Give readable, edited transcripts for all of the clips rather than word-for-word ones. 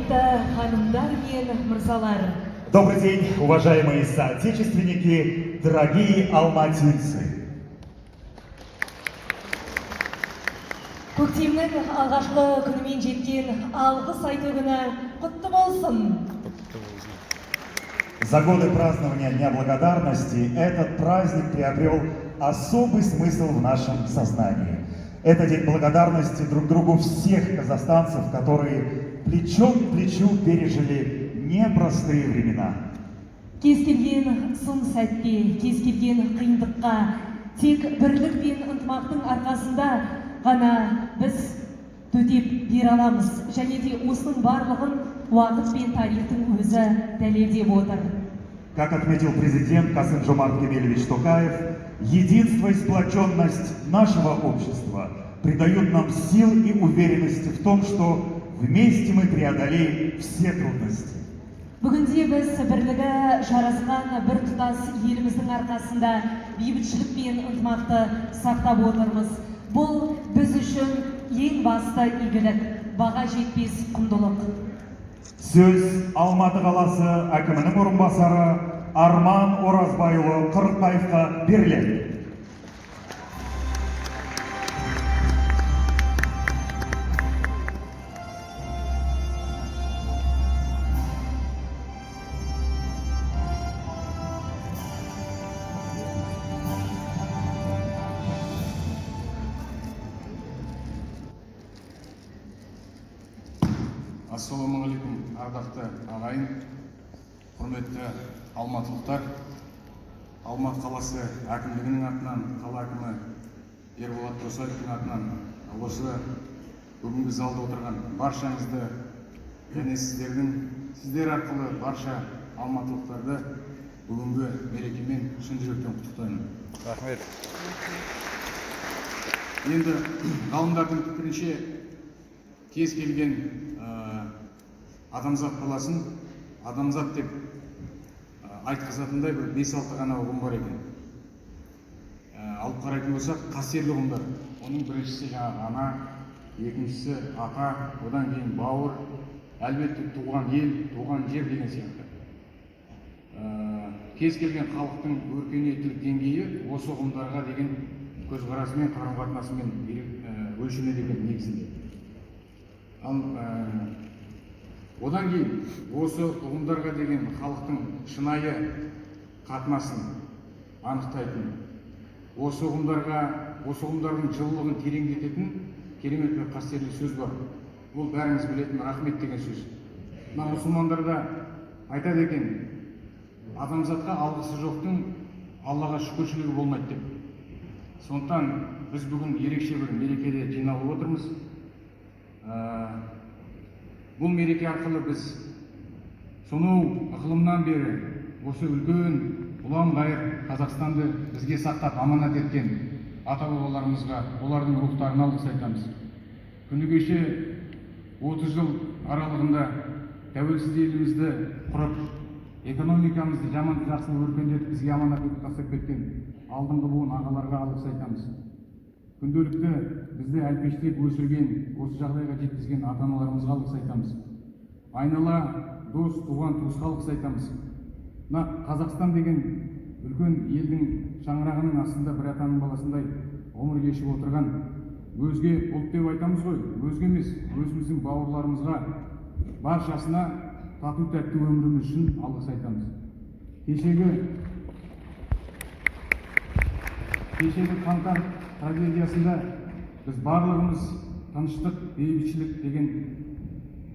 Құрметті ханымдар мен мырзалар! Добрый день, уважаемые соотечественники, дорогие алматинцы. Көктемнің алғашқы күнімен жеткен Алғыс айту күні құтты болсын! За годы празднования Дня благодарности этот праздник приобрел особый смысл в нашем сознании. Это день благодарности друг другу всех казахстанцев, которые плечом к плечу пережили непростые времена. Кез келген сын сәтте, кез келген қиындыққа тек бірлік пен ынтымақтың арқасында ғана біз төтеп бере аламыз және де осының барлығын уақыт пен тарихтың өзі дәлелдеп отыр. Как отметил президент Касым-Жомарт Кемелевич Токаев, единство и сплоченность нашего общества придают нам сил и уверенности в том, что вместе мы преодолеем все трудности. Бүгінде біз бірлігі жарасқан бір тұтас еліміздің арқасында бейбітшілік пен ынтымақты сақтап отырмыз. Бұл біз үшін ең басты игілік, баға жетпес құндылық. Сөз Алматы қаласы әкімінің орынбасары Арман Оразбайұлы Қырықбаевқа беріледі. Ассалаумағалейкум, ардақты ағайын, құрметті алматылықтар! Алматы қаласы әкімдігінің атынан, қала әкімі Ерболат Досаевтың атынан осы бүгінгі залда отырған баршаңызды және сіздер арқылы барша алматылықтарды бүгінгі мерекемен шын жүректен құттықтаймын. Рахмет. Енді ғалымдардың пікірінше, кез келген адамзат баласын адамзат деп айтқызатындай бір бес алты ғана ұғым бар екен. Алып қарайтын болсақ, қастерлі ұғымдар. Оның біріншісі жаңағы ана, екіншісі ата, одан кейін бауыр, әлбетте, туған ел, туған жер деген сияқты. Кез келген халықтың өркениеттілік деңгейі осы ұғымдарға деген көзқарасымен, қарым қатынасымен өлшенеді екен негізінде. Ал одан кейін осы ұғымдарға деген халықтың шынайы қатынасын анықтайтын, осы ұғымдардың жылылығын тереңдететін керемет бір қастерлі сөз бар. Ол бәріңіз білетін рахмет деген сөз. Мына мұсылмандарда айтады екен, адамзатқа алғысы жоқтың Аллаға шүкіршілігі болмайды деп. Сондықтан біз бүгін ерекше бір мерекеде жиналып отырмыз. Бұл мереке арқылы біз сонау ықылымнан бері осы үлкен ұлан ғайыр Қазақстанды бізге сақтап аманат еткен ата бабаларымызға, олардың рухтарына алғыс айтамыз. Күні кеше 30 жыл аралығында тәуелсіз елімізді құрып, экономикамызды жаманды жақсыны өркендетіп, бізге аманат етіп тастап кеткен алдыңғы буын ағаларға алғыс айтамыз. Күнделікті бізді әлпештеп өсірген, осы жағдайға жеткізген ата аналарымызға алғыс айтамыз. Айнала дос, туған туысқа алғыс айтамыз. Мына Қазақстан деген үлкен елдің шаңырағының астында бір атаның баласындай ғұмыр кешіп отырған өзге ұлт деп айтамыз ғой, өзге емес, өзіміздің бауырларымызға, баршасына тату тәтті өміріміз үшін алғыс айтамыз. Кешегі қаңтар трагедиясында біз барлығымыз тыныштық, бейбітшілік деген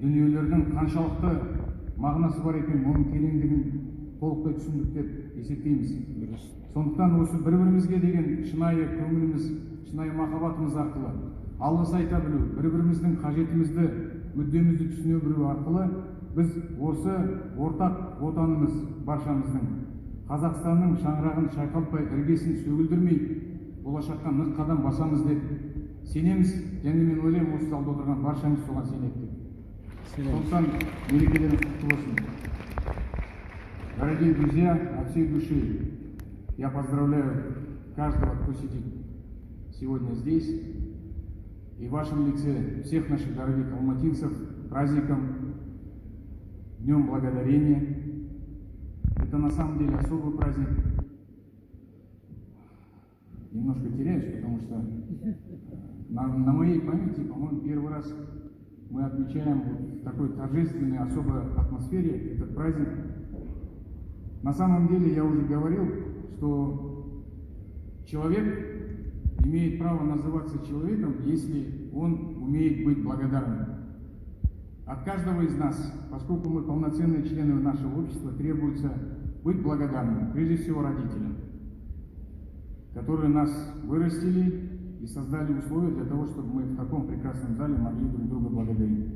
дүниелердің қаншалықты мағынасы бар екенін, оның тереңдігін толықтай түсіндік деп есептейміз. Сондықтан осы бір бірімізге деген шынайы көңіліміз, шынайы махаббатымыз арқылы алғыс айта білу, бір біріміздің қажетімізді, мүддемізді түсіне білу арқылы біз осы ортақ отанымыз, баршамыздың Қазақстанның шаңырағын шайқалтпай, іргесін сөгілдірмей, болашаққа нық қадам басамыз деп сенеміз. Және мен ойлаймын, осы залда отырған баршамыз соған сенеді деп. Сондықтан мерекелеріңіз құтты болсын. Дорогие друзья, от всей души я поздравляю каждого, кто сидит сегодня здесь, и в вашем лице всех наших дорогих алматинцев праздником. Днем Благодарения. Это на самом деле особый праздник. Немножко теряюсь, потому что на моей памяти, по-моему, первый раз мы отмечаем вот в такой торжественной, особой атмосфере этот праздник. На самом деле, я уже говорил, что человек имеет право называться человеком, если он умеет быть благодарным. От каждого из нас, поскольку мы полноценные члены нашего общества, требуется быть благодарным, прежде всего родителям, которые нас вырастили и создали условия для того, чтобы мы в таком прекрасном зале могли друг друга благодарить.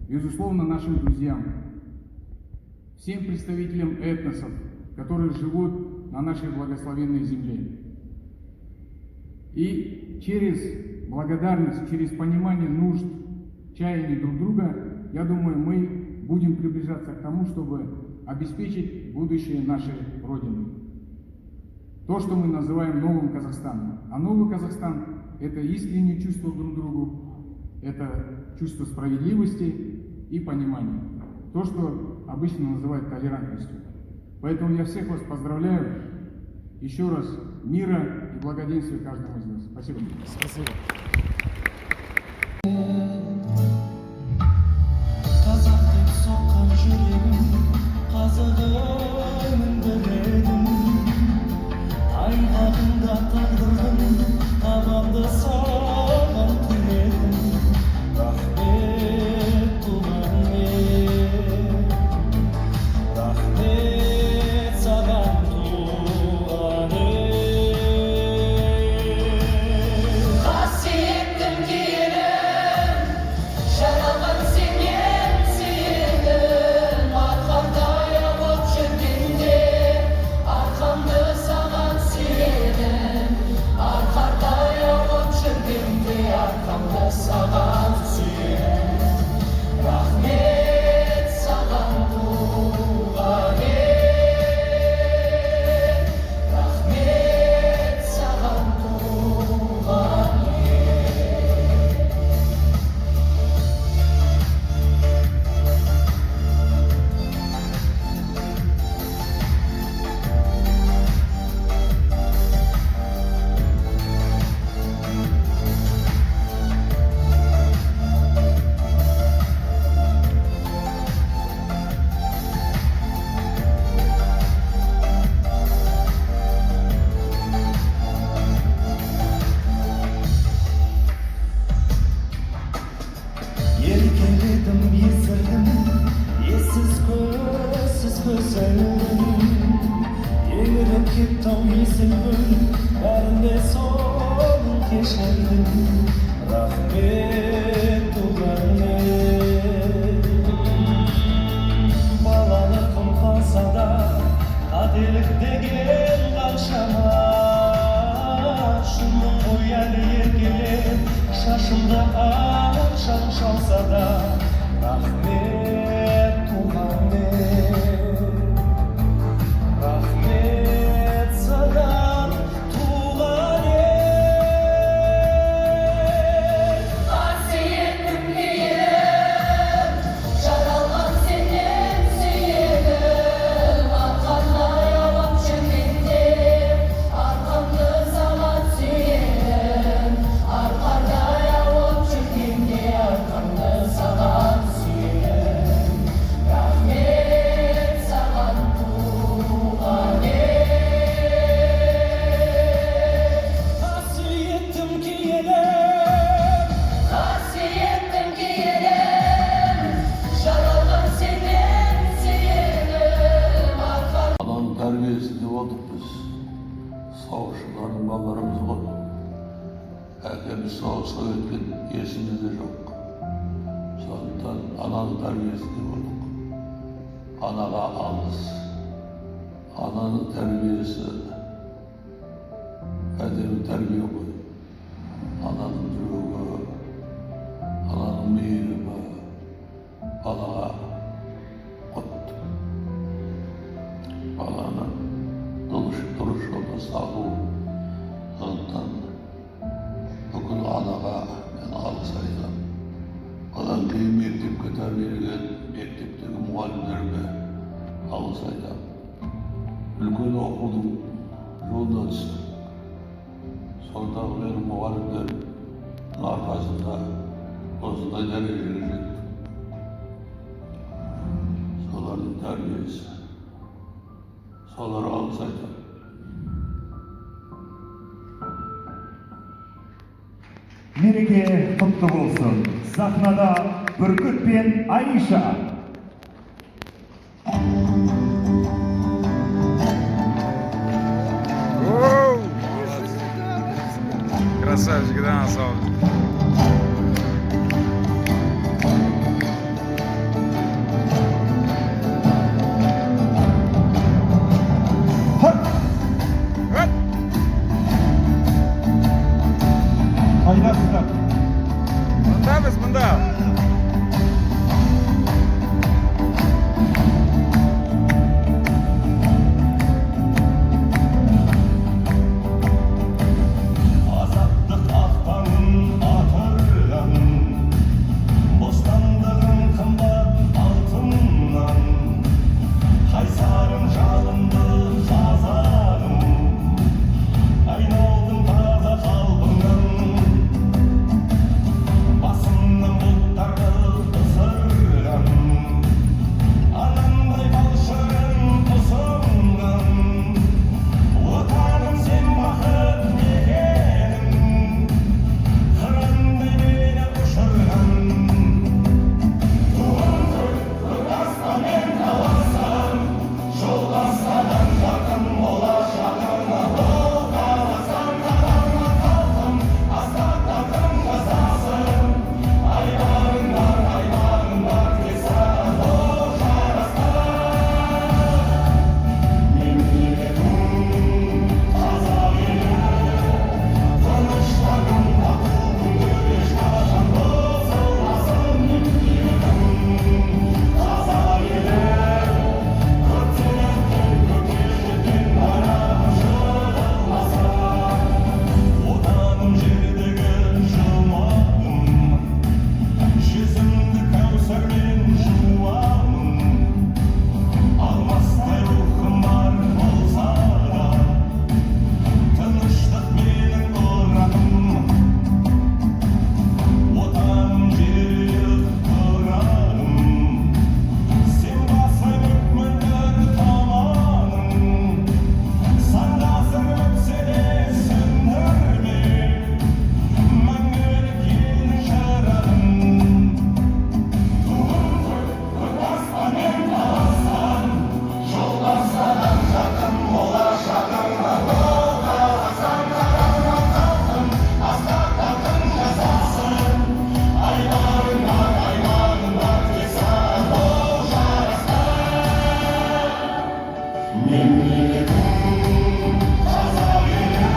Безусловно, нашим друзьям, всем представителям этносов, которые живут на нашей благословенной земле. И через благодарность, через понимание нужд, чаяний друг друга, я думаю, мы будем приближаться к тому, чтобы обеспечить будущее нашей Родины. То, что мы называем новым Казахстаном. А новый Казахстан – это искреннее чувство друг к другу, это чувство справедливости и понимания. То, что обычно называют толерантностью. Поэтому я всех вас поздравляю. Еще раз мира и благоденствия каждому из вас. Спасибо. Спасибо. Қазақ деп соққан жүрегім, қазығымын бір едім. Айғағында тағдырдың, табамды саған тіредім. Рахмет, туған ел, рахмет саған, туған ел. Қасиеттім киелім, жаралған сенен сүйемін. Арқамда ауып жүргенде, арқамды саған сүйемін. Арқарда ауып жүргенде, арқамды саған сүйемін. Рахмет саған, туған ел, рахмет саған, туған ел. Еркеледім, есірдім, ессіз көзсіз көсілдім. Еңіреп кетті ау есіл күн, бәрін де соның кешірдім. Рахмет, туған ел. Балалығым қалса да, қателік деген қаншама. Жүрмін ғой әлі еркелеп, шашымды ақ шаң шалса да. Рахмет, туған ел, рахмет саған, туған ел. Қасиеттім киелім, жаралған сенен сүйемін. Арқамда ауып жүргенде, арқамды саған сүйемін. Арқарда ауып жүргенде, арқамды саған сүйемін. Рахмет саған, туған ел. Қасиеттім киелім, Қасиеттім киелім, жаралған сенен сүйемін. Арқа Ананың тәрбиесінде болдық біз. Соғысшылардың балаларымыз ғой. Әкеміз соғысқа кеткен, есімізде жоқ. Сондықтан ананың тәрбиесінде болдық. Анаға алғыс. Ананың тәрбиесі әдемі тәрбие ғой. Ананың жүрегі, ананың мейірімі балаға құтты. Баланы дұрыс жолға салу. Сондықтан бүкіл анаға мен алғыс айтамын. Одан кейін мектепке тәрбиелеген Мектептегі мұғалімдеріме алғыс айтамын. Үлкен оқудың жолына түстім. Сондағы менің мұғалімдерімнің арқасында осындай дәрежеге жеттім. Солардың тәрбиесі. Соларға алғыс айтамын. Мереке құтты болсын! Сахнада Бүркіт пен Аиша. Оу! Красавчик, да, Асау? Хоп! Хоп! Қайдасыздар? Мында біз, мында. Азаттық ақ таңын атырған, бостандығың қымбат алтыннан. Қайсарым, жалынды қазағым, айналдым таза қалпыңнан. Басымнан бұлттарды ысырған, анамдай бал шырын ұсынған. Отаным, сен бақыт мекенім, қырандай мені ұшырған. Туған көк, көк аспанмен таласқан, жол бастаған жарқын болашағыңа. О, Қазақстан, қаһарман халқым, асқақ жасасын. Айбарың бар, айбарың бар, тек саған, о, жарасқан. Мемлекетім қазақ елі, тыныштығың тату күндер ешқашан бұзылмасын. Мемлекетім қазақ елі, көктен өткен, көкке жеткен байрағым жығылмасын. Отаным, жердегі жұмағым, жүзімді кәусармен жуамын. Алмастай рухым бар болса да, тыныштық менің ұраным. Отаным, жерұйық тұрағым, сен басып мөлдір тұманың. Сан ғасыр өтсе де сөндірме мәңгілік елдің шырағын. Туым көк, көк аспанмен таласқан, жол бастаған жарқын болашағыңа. О, Қазақстан, қаһарман халқым, асқақ даңқың жасасын. Айбарың бар, айбарың бар, тек саған, о, жарасқан. Мемлекетім қазақ елі,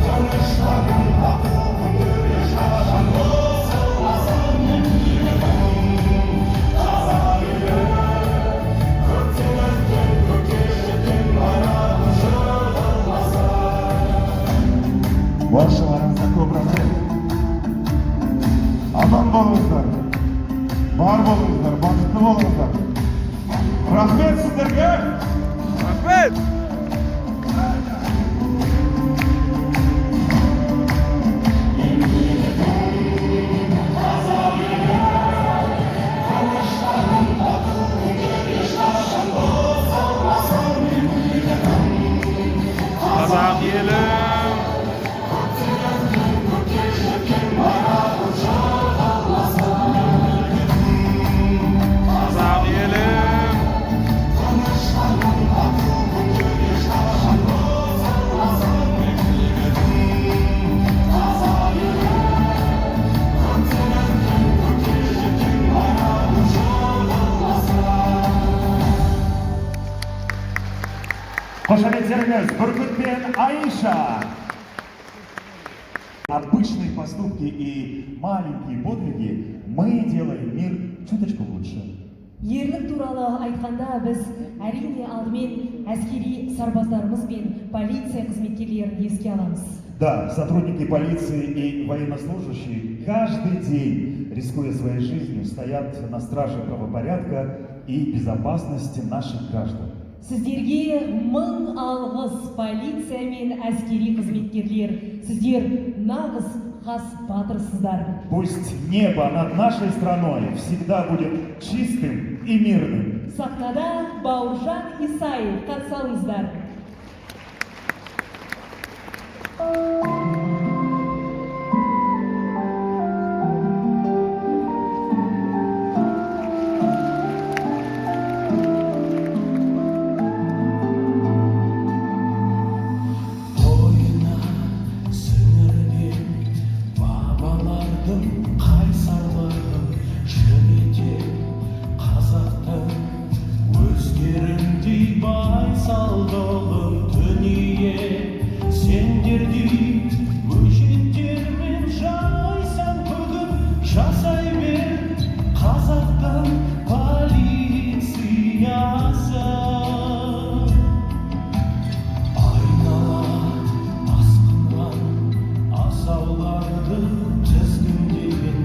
тыныштығың тату күндер ешқашан бұзылмасын. Мемлекетім қазақ елі, көктен өткен, көкке жеткен байрағым жығылмасын. Баршаларыңызға көп рахмет. Аман болыңыздар, бар болыңыздар, бақытты болыңыздар. Рахмет сіздерге. Рахмет! Қазақ елім! Қазақ елім! Қошеметтеріңіз, Бүркіт пен Аиша. Обычные поступки и маленькие подвиги, мы делаем мир чуточку лучше. Ерлік туралы айтқанда, біз, әрине, алдымен әскери сарбаздарымыз бен полиция қызметкерлерін еске аламыз. Да, сотрудники полиции и военнослужащие каждый день рискуя своей жизнью, стоят на страже правопорядка и безопасности наших граждан. Сіздерге мың алғыс, полиция мен әскери қызметкерлер. Сіздер нағыз хас батырсыздар. Пусть небо над нашей страной всегда будет чистым и мирным. Сахнада Бауыржан Исаев, қарсы алыңыздар. Бойына сіңірген бабалардың қайсарлығын, жыр етер қазақтың өздеріндей байсалдығын. Дүние сендердей өжеттермен жайсаң бүгін жасай бер қазақтың полициясы. Айнала асқынған асауларды тізгіндеген.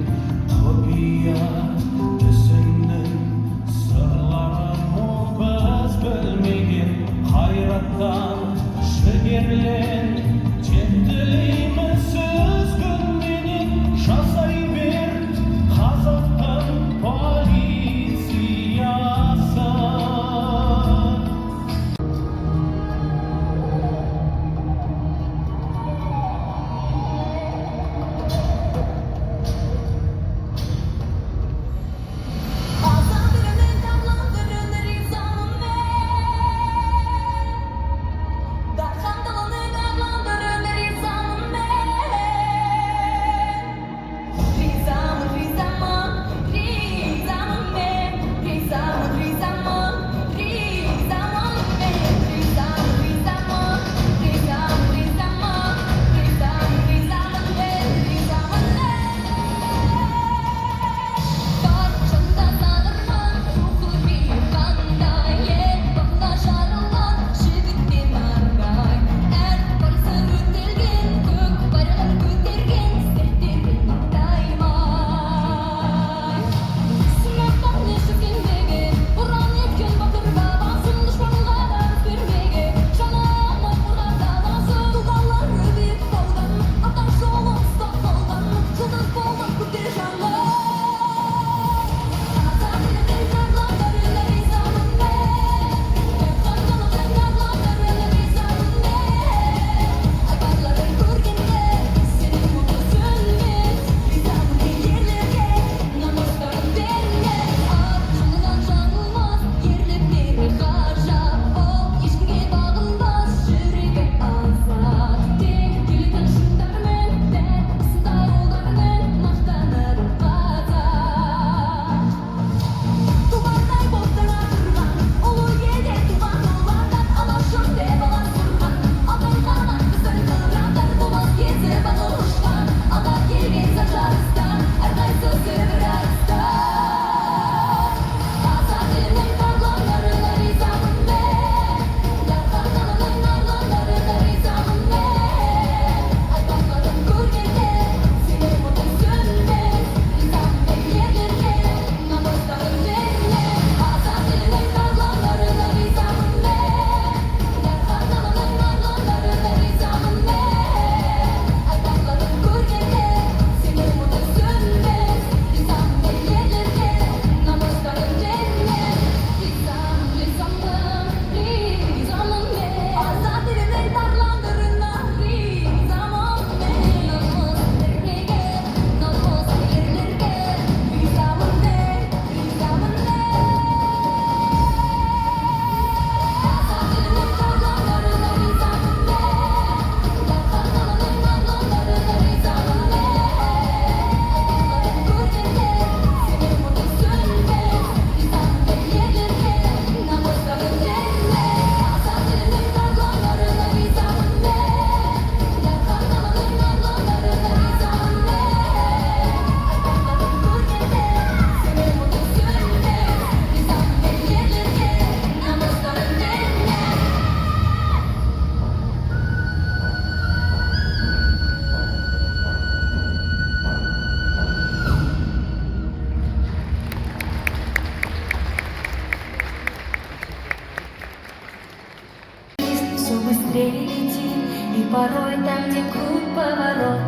Порой там, где крут поворот.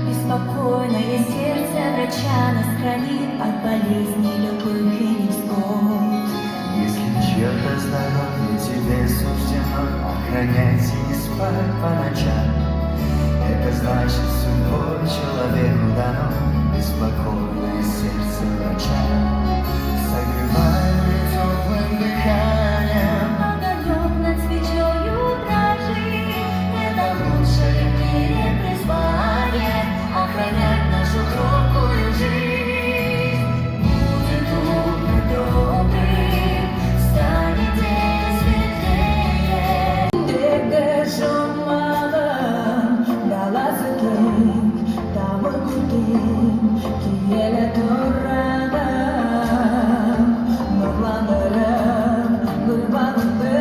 Беспокойное сердце врача нас хранит от болезней любых и невзгод. Если чье-то здоровье тебе суждено охранять и не спать по ночам, это значит, судьбой человеку дано беспокойное сердце врача. Согреваемый теплым дыханием, Огонек над свечою дрожит. Это лучшее в мире призвание — охранять нашу хрупкую жизнь. Будет утро добрым, станет день светлее. Дегі жұмағым, даласы кең, тамы көркем, киелі тұрағым, нұрландырып гүл бағыңды,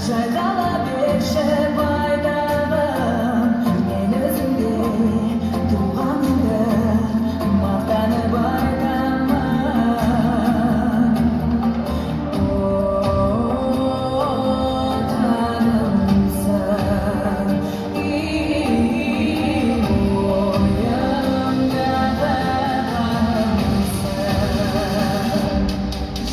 жайқала берші байтағым. Мен өзіңде туғанымды мақтанып айтамын. Отанымсың, бойымдағы қанымсың.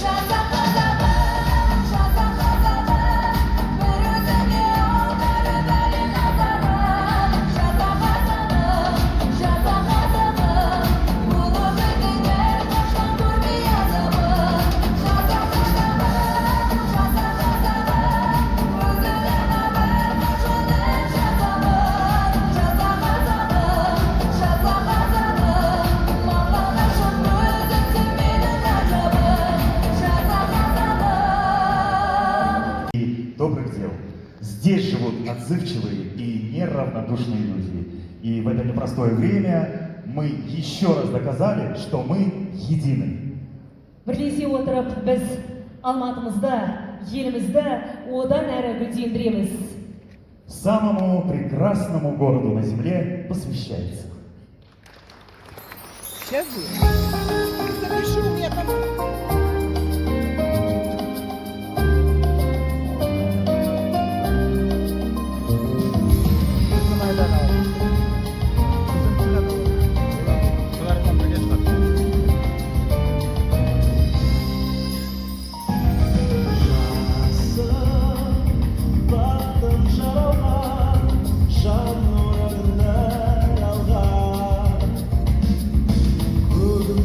Жаса, қазағым, жаса, қазағым, бір өзіңе аударып әлем назарын. Жаса, қазағым, жаса, қазағым, бұл өмірдің әрқашан көрмей азабын. Жаса, қазағым, жаса, қазағым, өзіңе әрқашан ән жазамын. Жаса, қазағым, жаса, қазағым, мақтанышым өзіңсің, менің ғажабым. Жаса, қазағым. И добрых дел. Здесь живут отзывчивые и неравнодушные люди. И в это непростое время мы еще раз доказали, что мы едины. Бірлесе отырып, біз Алматымызды, елімізді одан әрі гүлдендіреміз. Самому прекрасному городу на земле посвящается. Сейчас будет. Запиши у меня там. Майдан алып. Қызым шығады. Солармен бірге шығады. Жасым бақтың жаралған жан ұрағындай алға. Көргім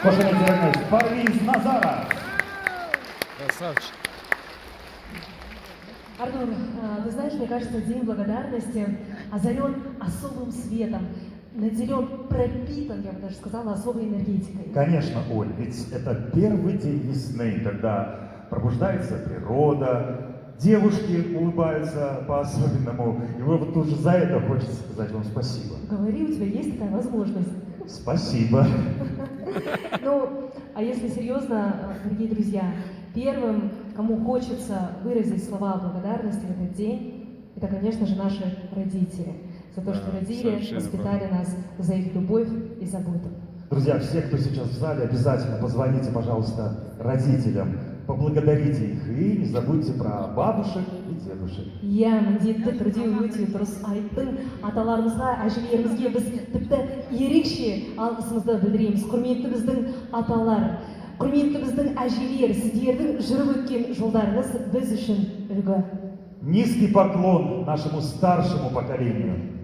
Қошеметтеріңіз, Парвиз Назаров. Красавчик. Артур, ты знаешь, мне кажется, День благодарности озарен особым светом, наделен, пропитан, я бы даже сказала, особой энергетикой. Конечно, Оль, ведь это первый день весны, когда пробуждается природа, девушки улыбаются по-особенному. И вот уже за это хочется сказать вам спасибо. Говори, у тебя есть такая возможность. Спасибо. Ну, а если серьезно, дорогие друзья, первым, кому хочется выразить слова благодарности в этот день, это, конечно же, наши родители. За то, что Да, родили, совершенно воспитали нас, за их любовь и заботу. Друзья, все, кто сейчас в зале, обязательно позвоните, пожалуйста, родителям, поблагодарите их и не забудьте про бабушек и дедушек. Иә, міндетті түрде, өте дұрыс айттың. Аталарымызға, әжелерімізге біз тіпті ерекше алғысымызды білдіреміз. Құрметті біздің аталар, құрметті біздің әжелер, сіздердің жүріп өткен жолдарыңыз біз үшін үлгі. Низкий поклон нашему старшему поколению.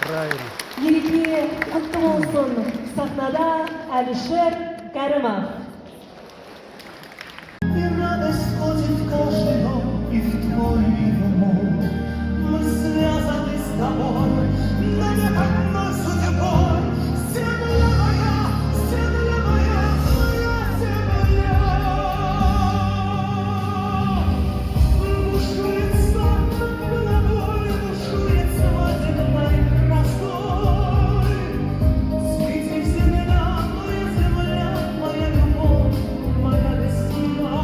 Правильно. Мереке құтты болсын! Сахнада Әлішер Кәрімов. И радость входит в каждый дом, и в твой, и в мой. Мы связаны с тобой навек одной судьбой. Земля моя, земля моя, моя земля. Бушует сон над головой, бушует свадебной красой. Цвети, земля, моя земля, моя любовь, моя весна.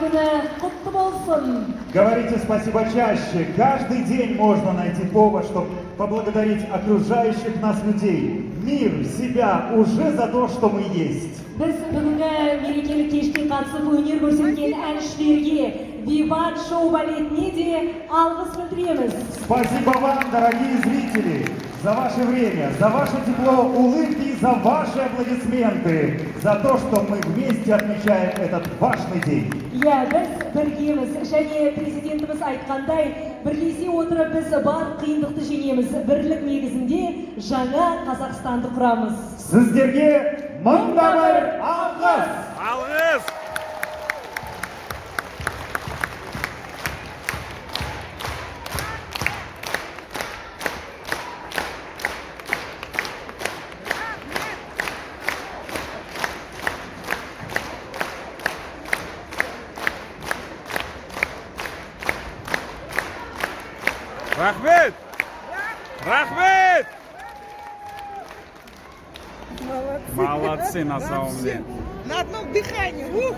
Күні құтты болсын! Говорите спасибо чаще. Каждый день можно найти повод, чтобы поблагодарить окружающих нас людей, мир, себя уже за то, что мы есть. Біз бүгінгі мерекелік кешке қатысып, өнер көрсеткен әншілерге, «Виват» шоу балетіне де алғыс білдіреміз. Спасибо вам, дорогие зрители, за ваше время, за ваше тепло, улыбки и за ваши аплодисменты, за то, что мы вместе отмечаем этот важный день. Иә, біз біргеміз және президентіміз айтқандай, бірлесе отырып біз бар қиындықты жеңеміз. Бірлік негізінде жаңа Қазақстанды құрамыз. Сіздерге мың да бір алғыс! Алғыс! Рахмет! Рахмет! Молодцы. Молодцы на самом Вообще, деле. на одном дыхании. Ух!